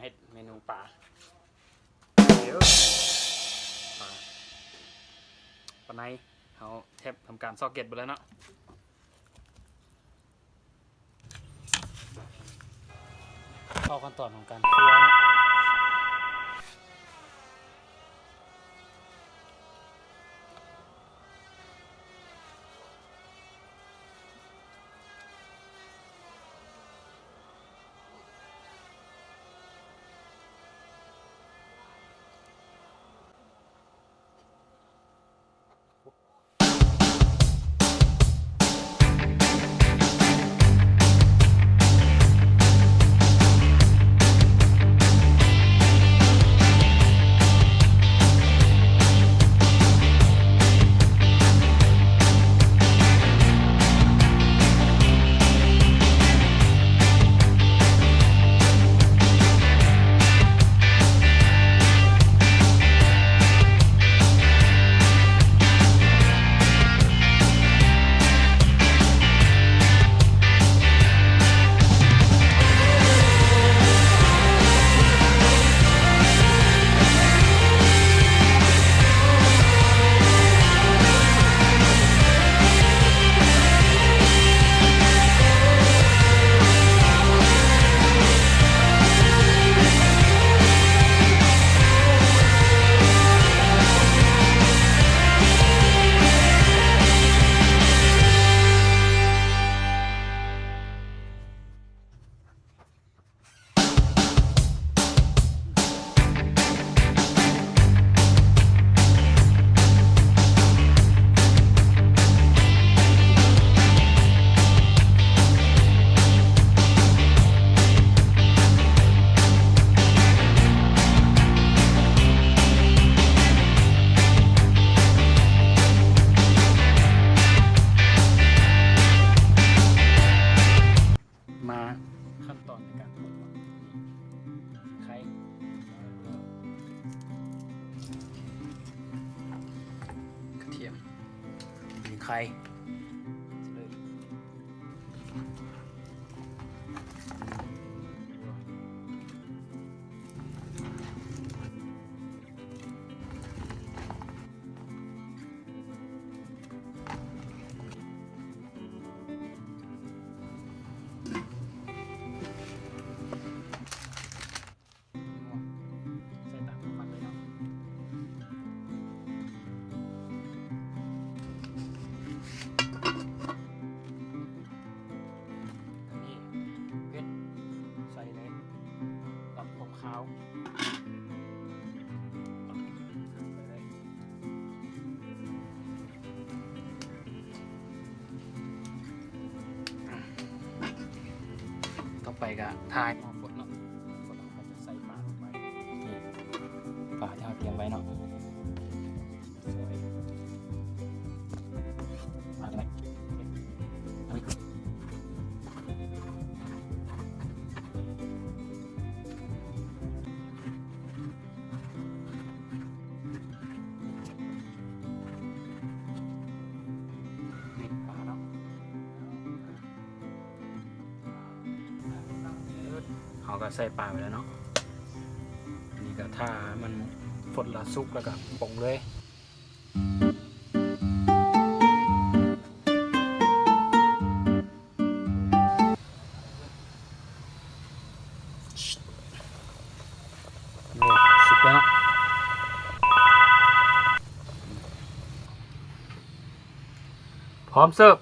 ເຮັດເມນູປາ ປາ ປາໄນ ເຮົາແທບທຳການຊອກເກັດເບິດແລ້ວເນາະ. ເຂົ້າຂັ້ນຕອນຂອງການຄົວເນາະ. ມາຂັ້ນຕອນໃນການປຸງເນາະ ໄຂ່ ກະທຽມ ມີໄຂ່ ໃສ່ຕາມຄວາມມັກເລີຍເນາະ. ອັນນີ້ເຜັດ ໃສ່ເລີຍ ຕັດຄວາມຄາວ ໃສ່ເລີຍ. ຕໍ່ໄປກະຖ້າໃຫ້ໝໍ້ຟົດເນາະ ເຮົາກະຈະໃສ່ປາລົງໄປ ນີ້ ປາທີ່ເຮົາຕຽມໄວ້ເນາະ. ເຮົາກະໃສ່ປາໄປແລ້ວເນາະ ອັນນີ້ກະຖ້າມັນຟົດລະສຸກແລ້ວກະປົງເລີຍ. ໂອ້ ສຸກແລ້ວເນາະ ພ້ອມເສີບ.